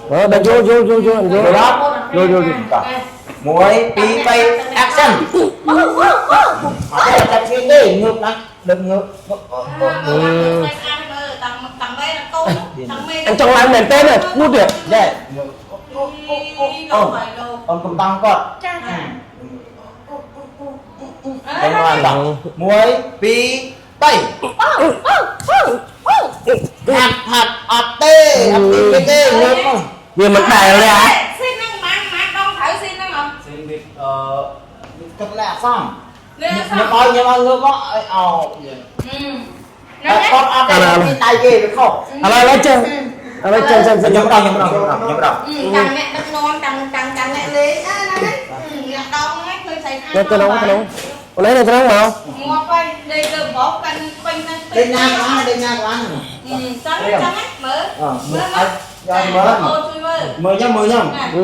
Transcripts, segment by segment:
Ờ, đặt vô vô vô vô vô vô vô vô. 1 2 3 action. អត់ចាប់គេទេងើបណាដឹកងើប Anh trong làm mền tên này, mút được. ណែអូអូនកុំតង់គាត់ ចាចា តែមកតង់1 2 3 ហាត់ហាត់អត់ទេអត់ទេទេងើបមក វាមិនដែលទេហ៎ ស៊ីនហ្នឹងម៉ាម៉ាដងត្រូវស៊ីនហ្នឹងអត់ ស៊ីនវាអឺគិតលែអសមខ្ញុំឲ្យខ្ញុំឲ្យងើបមកឲ្យអោប ហ្នឹង គាត់អត់ទេដៃគេវាខុស ឥឡូវឥឡូវចេះឥឡូវចេះចេះ ខ្ញុំដងខ្ញុំដងខ្ញុំដងខ្ញុំដង តាំងអ្នកដឹកនាំតាំងតាំងតាំងអ្នកលេងហ្នឹងអ្នកដងហ្នឹងឃើញស្អី ទៅទៅក្នុងក្នុងអូនឯងទៅក្នុងមក ងាប់ហើយដេកលើបោកកាន់ពេញហ្នឹង ដេញណាក៏បានដេញណាក៏បាន ចឹងចឹងមើល អឺ មើល អត់យកមើល អូជួយមើល មើលខ្ញុំមើលខ្ញុំ1 2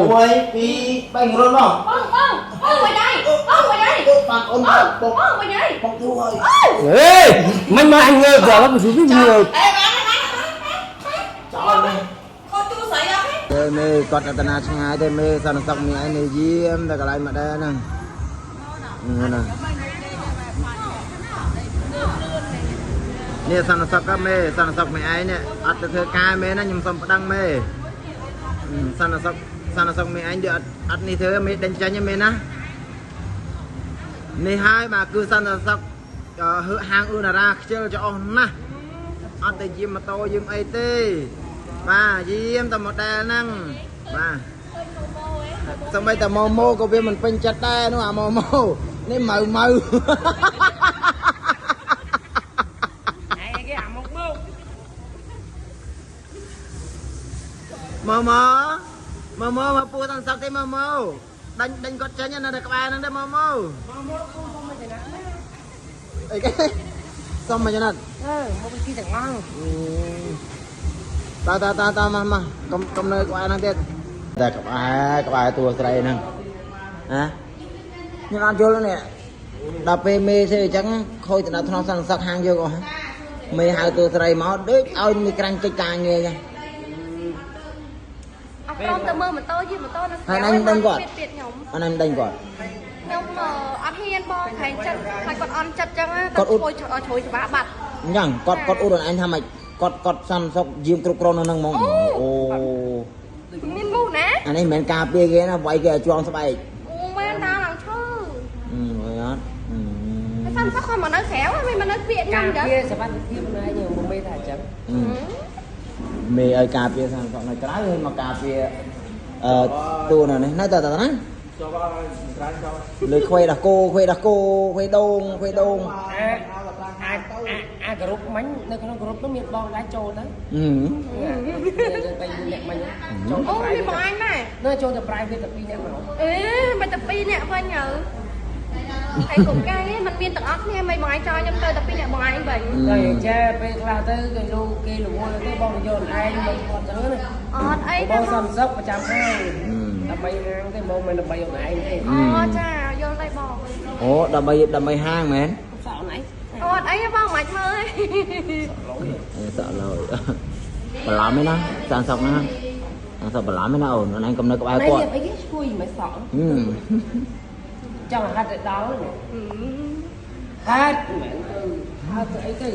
3រត់មក បងបងបងមកđâyបងមកđây បងអូន បង បង បងមកđây បងធូរហើយ អេមិនមកអញងើបដល់វាងើប អេបានបាន ចោលនេះ ខូចទូស្រីអត់ទេ ទេមេគាត់អត្តនាឆ្ងាយទេមេសន្តិសុខមានឯងនេះយាមតែកន្លែងមកដែរហ្នឹងណានេះសន្តិសុខមេសន្តិសុខមានឯងនេះអត់ទៅធ្វើការមេណាខ្ញុំសុំប្តឹងមេសន្តិសុខសន្តិសុខមានឯងដូចអត់អត់នេះធ្វើមេដេញចាញ់មេណានេះហើយបាទគឺសន្តិសុខហឺហាងអ៊ឺណារ៉ាខ្ជិលចោះណាស់អត់ទៅយាមម៉ូតូយាមអីទេបាទយាមតែ model ហ្នឹងបាទសម្បីតែម៉ូម៉ូក៏វាមិនពេញចិត្តដែរនោះអាម៉ូម៉ូនេះម៉ៅម៉ៅ គេអាមុកមក ម៉ូម៉ូម៉ូម៉ូមកពូតាំងសឹកទេម៉ូម៉ូដេញដេញគាត់ចេញនៅតែក្បែរហ្នឹងទេម៉ូម៉ូ ម៉ូម៉ូពូសុំមកចំណាត់ អីគេសុំមកចំណាត់ អឺមកពីទាំងអស់ តាតាតាតាមកមកកុំកុំនៅក្បែរហ្នឹងទៀតតែក្បែរក្បែរតួស្រីហ្នឹងណាខ្ញុំអត់យល់នេះដល់ពេលមេស្អីអញ្ចឹងខូចទៅដល់ថ្នមសន្តិសុខហាងយើងអស់មេហៅតួស្រីមកដូចឲ្យមានក្រាញ់កិច្ចការងារអញ្ចឹង អត់ព្រមទៅមើលម៉ូតូយីម៉ូតូនៅ ហើយអញដឹងគាត់ ទៀតខ្ញុំ អញមិនដឹងគាត់ ខ្ញុំអត់ហ៊ានបងខែចិត្តហើយគាត់អន់ចិត្តចឹងណា គាត់អ៊ុត ទៅជ្រួយច្បាស់បាត់ អញ្ចឹងគាត់គាត់អ៊ុតអញថាម៉េចគាត់គាត់សន្តិសុខយាមគ្រប់គ្រងនៅហ្នឹងហ្មងអូ មានមូសណា អានេះមិនមែនការពារគេណាវាយគេឲ្យជាងស្បែក អូមែនតាឡើងឈឺ អឺអត់ ហើយសាំសុខគាត់មកនៅក្រៅមិនមកនៅពាក្យខ្ញុំចឹង ការពារសុវត្ថិភាពនៅឯងមកមេថាអញ្ចឹង មេឲ្យការពារសន្តិសុខនៅក្រៅហើយមកការពារអឺតួនៅនេះនៅតើតើណាលើខ្វេដល់គោខ្វេដល់គោខ្វេដូងខ្វេដូង អាអាអាក្រុមមិញនៅក្នុងក្រុមនោះមានបងដែរចូលទៅ អឺ យើងទៅអ្នកមិញចូល អូមានបងអញដែរ នៅចូលទៅ private តែ2នាក់មក អេមិនតែ2នាក់វិញហើយហើយកុំកាយมันមានទាំងអស់គ្នាមិនបងឯងចោលខ្ញុំទៅតែ2នាក់បងឯងវិញ តែចេះពេលខ្លះទៅគេលូគេរវល់ទៅបងយកឯងមកគាត់ចឹងណា អត់អី បង ទេបង សំសុខប្រចាំហាងដើម្បីហាងទេមកមិនដើម្បីអូនឯងទេ អូចាយល់ហើយបង អូដើម្បីដើម្បីហាងមែន សក់អូនឯង អត់អីទេបងមិនមើល អេសក់ឡើយបន្លំឯណាសន្តិសុខណាសន្តិសុខបន្លំឯណាអូនអូនឯងកុំនៅក្បែរគាត់ អីគេឈួយមិនសក់ ហឹម ចង់ហាត់ទៅដល់ហាត់មិនទៅហាត់ទៅអីទៅ